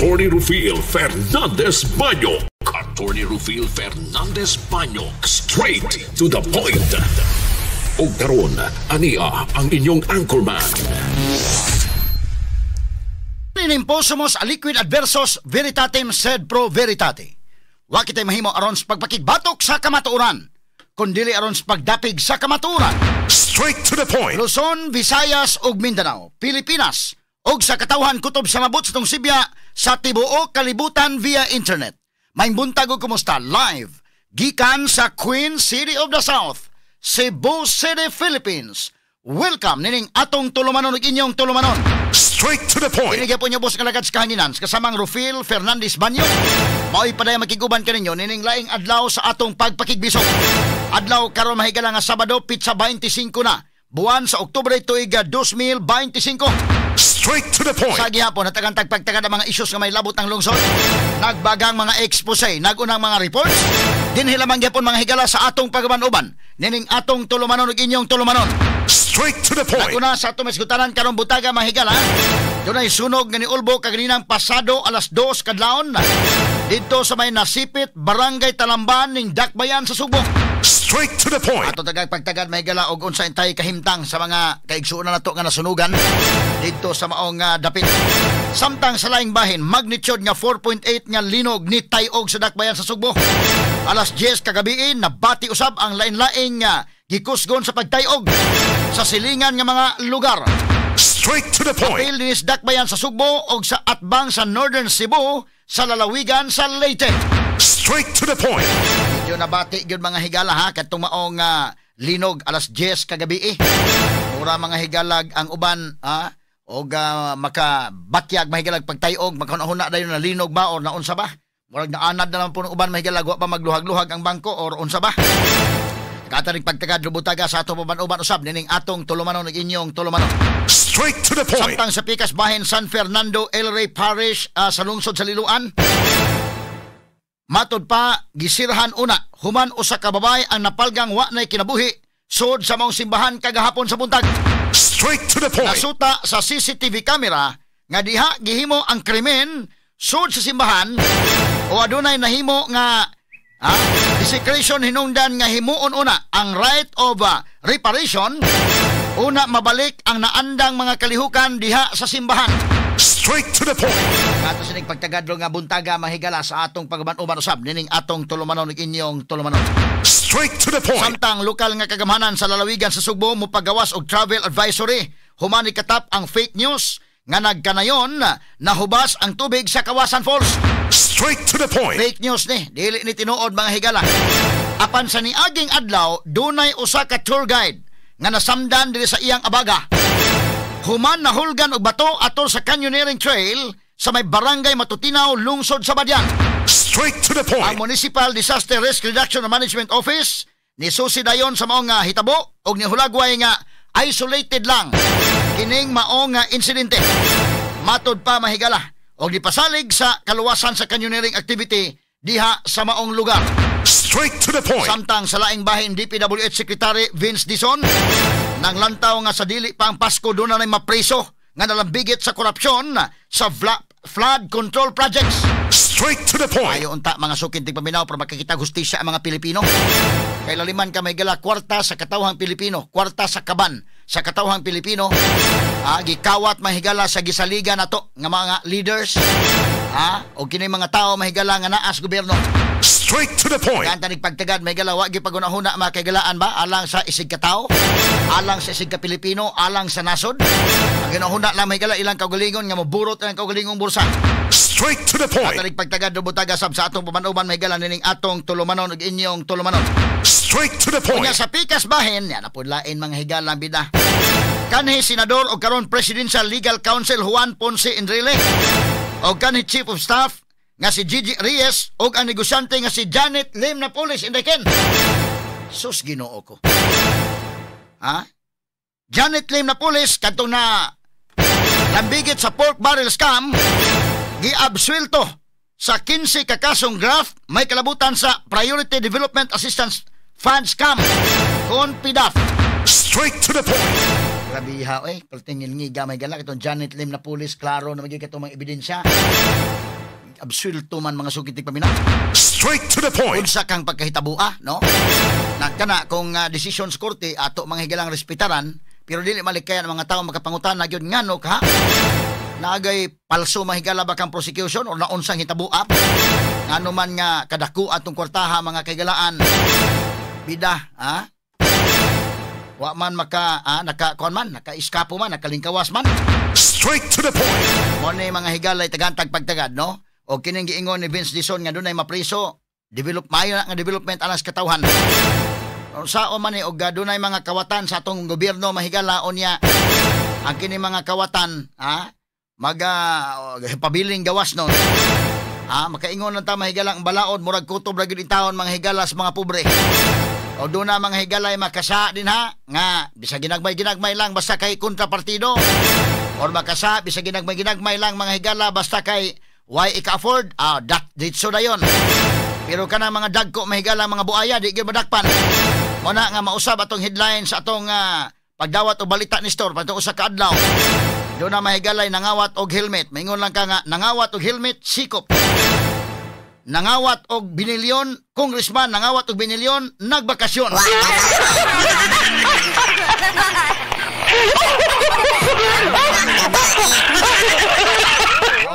Attorney Rufil Fernandez Banyo. Attorney Rufil Fernandez Banyo. Straight to the point. Og karon, ania ang inyong anchorman. Inimposumos aliquid adversos veritatem sed pro veritate. Wa kitay mahimo aron sa pagpakigbatok sa kamatuoran, kundili aron sa pagdapig sa kamatuoran. Straight to the point. Luzon, Visayas ug Mindanao, Pilipinas ug sa katawhan kutob sa mabot sa tong sibya sa tibuok kalibutan via internet. Maayong buntag ug kumusta live gikan sa Queen City of the South, Cebu City, Philippines. Welcome nining atong tulumanon ug inyong tulumanon. Straight to the point. Kini gyapon niyo boss nga lagad sa kahanginan kasamang Rufil Fernandez Banyo. Mao'y padayong makiguban kaninyo nining laing adlaw sa atong pagpakigbisog. Adlaw karon, mahigala, nga Sabado, pitsa 25 na buwan sa Oktubre, tuig 2025. Straight to the point. Sa gihapon, natagan tagpagtagad ang mga issues nga may labot ang lungsod. Nagbagang mga expose, nagunang mga reports. Dinhi lamang gyapon, mga higala, sa atong pagaban-uban nining atong tulumanon ug inyong tulumanon. Straight to the point. Naguna sa atong misgutanan karong butaga, mahigala. Dunay sunog nga niulbo kaganinang pasado alas 2 kadlawon didto sa may Nasipit, Barangay Talamban ning Dakbayan sa Sugbo. Straight to the point. Ato tagag pagtagad, mahigala, og unsa intay kahimtang sa mga kaigsuonan nato nga nasunugan didto sa maong dapit. Samtang sa laing bahin, magnitude nga 4.8 nga linog ni tayog sa Dakbayan sa Sugbo. Alas 10 kagabi nabati usab ang lain-laing gikusgon sa pagtayog sa silingan nga mga lugar. Straight to the point. Apil dinhi sa Dakbayan sa Sugbo og sa atbang sa Northern Cebu sa lalawigan sa Leyte. Straight to the point. Medyo nabati gyud, mga higala, ha, kadtong maong linog alas 10 kagabi eh. Mura, mga higalag, ang uban ha og makabatyag, mahigalag, pagtayog makahuna dayon na linog ba or naunsa ba? Murag naanad na lang po ng uban, mahigalag, wa pa magluhag-luhag ang bangko or unsa ba? Kataring pagtagad lubutaga sa atong uban-uban usab nining atong tulumanon ug inyong tulumanon. Straight to the point. Samtang sa pikas bahin, San Fernando El Rey Parish sa lungsod sa Liloan. Matod pa, gisirhan una human usa ka babae ang napalgang wa nay kinabuhi sud sa maong simbahan kagahapon sa buntag. Straight to the point. Nasuta sa CCTV camera nga diha gihimo ang krimen sud sa simbahan o adunay nahimo nga desecration hinungdan nga himuon una ang right of reparation, una mabalik ang naandang mga kalihukan diha sa simbahan. Straight to the point. Kato sining pagtagadlo nga buntaga, mahigala, sa atong pagaban-uban usab nining atong tulumanon ug inyong tulumanon. Straight to the point. Samtang lokal nga kagamhanan sa lalawigan sa Sugbo mopagawas og travel advisory human katap ang fake news nga nagkanayon nahubas ang tubig sa Kawasan Falls. Straight to the point. Fake news ni, dili ni tinuod, mga higala. Apan sa niaging adlaw, dunay usa ka tour guide nga nasamdan diri sa iyang abaga human nahulgan og bato atol sa canyoneering trail sa may Barangay Matutinaw, lungsod sa Badian. Straight to the point. Ang Municipal Disaster Risk Reduction and Management Office ni susi dayon sa maong nga hitabo og nihulagway nga isolated lang kining maong nga insidente. Matod pa, mahigala, og nipasalig sa kaluwasan sa canyoneering activity diha sa maong lugar. Straight to the point. Samtang sa laing bahin, DPWH Secretary Vince Dizon nang lantaw nga sa dili pa ang Pasko doon na mapreso nga nalambigit sa korupsyon sa flood control projects. Straight to the point. Ayo unta, mga sukin tigpaminaw, para makakita hustisya ang mga Pilipino. Kay laliman ka may gala kwarta sa katawhang Pilipino, kwarta sa kaban sa katawhang Pilipino, gikawat, mahigala, sa gisaligan nato nga mga leaders, o kini mga tao, mahigala, nga naas gobyerno. Straight to the point. Kaya tanig pagtagad may gala wa gipagunahuna mga kaigalaan ba alang sa isig katao, alang sa isig ka Pilipino, alang sa nasod. Ang ginahuna lang, may gala, ilang kaugalingon nga moburot ilang kaugalingong bulsa. Straight to the point. Tanig pagtagad butaga sab sa atong paman-uban, may gala, nining atong tulumanon ug inyong tulumanon. Straight to the point. Unya sa pikas bahin, yan na lain, mga higala, bida. Kanhi senador o karon Presidential Legal Counsel Juan Ponce Enrile o kanhi Chief of Staff nga si Gigi Reyes o ang negosyante nga si Janet Lim Napoles Indaken. Sus, Ginoo ko. Ha? Janet Lim Napoles kadtong na lambigit sa pork barrel scam, giabsuelto sa 15 ka kasong graft may kalabutan sa Priority Development Assistance Fund scam kon PDAF. Straight to the point. Grabe ha, eh. Paltingin ngiga may gala. Itong Janet Lim Napoles, klaro na magiging itong mga ebidensya. Absuelto man, mga sukit paminaw. Straight to the point. Unsa kang pagkahitabua, no? Na kana kung desisyon sa korte ato, mga higalang, respetaran, pero dili malikayan ang mga tao makapangutana gyud ngano ka naagay palso, mahigala ba kang prosecution or naunsang hitabua, ngano man nga kadako atong kwartaha, mga kahigalaan bida, ha? Wa man maka naka kuan man, naka-eskapo man, nakalingkawas man. Straight to the point. Mo ni, mga higalay, tagantag pagtagad, no? O kining giingon ni Vince Dizon nga dunay mapriso, develop maayo na nga development alas katawhan. Unsa o man ni og dunay mga kawatan sa atong gobyerno, mahigala, unya ang kini mga kawatan, ha, maga pabiling gawas no. Ha, makaingon lang ta, mahigala, ang balaod murag kutob ra gyud taon, mga higala, sa mga pobre. O doon na, mga higalay, makasa din ha nga bisag ginagmay-ginagmay lang basta kay kontra partido or makasa bisag ginagmay-ginagmay lang, mga higala, basta kay why ika-afford, dat ditso na yon. Pero kana mga dagko, mahigala, mga buaya, di gyud madakpan. Mo na nga mausab atong headline sa atong pagdawat og balita ni store patong usa ka adlaw. Doon na, mahigalay, nangawat og helmet. Maingon lang ka nga nangawat og helmet, sikop. Nangawat og binilyon, congressman nangawat og binilyon, nagbakasyon.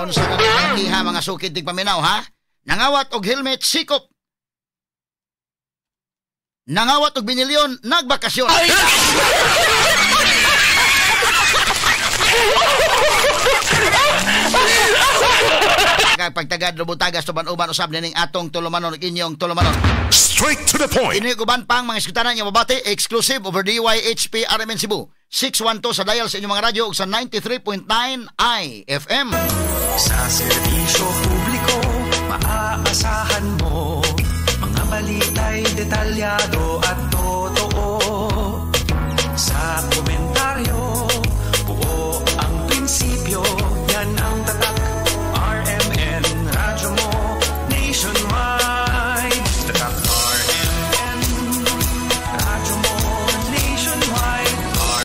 Unsa ka ha, mga sukid tig paminaw, ha? Nangawat og helmet, sikop. Nangawat og binilyon, nagbakasyon. Pagtagad lubutagas tuban-uban usab nining atong tulumanon ug inyong tulumanon. Straight to the point. Ini uban pang mga eskutanan nga mabati exclusive over DYHP RMN Cebu. 612 sa dial sa inyong mga radyo ug sa 93.9 IFM. Sa serbisyo publiko, maaasahan mo. Mga balita'y detalyado.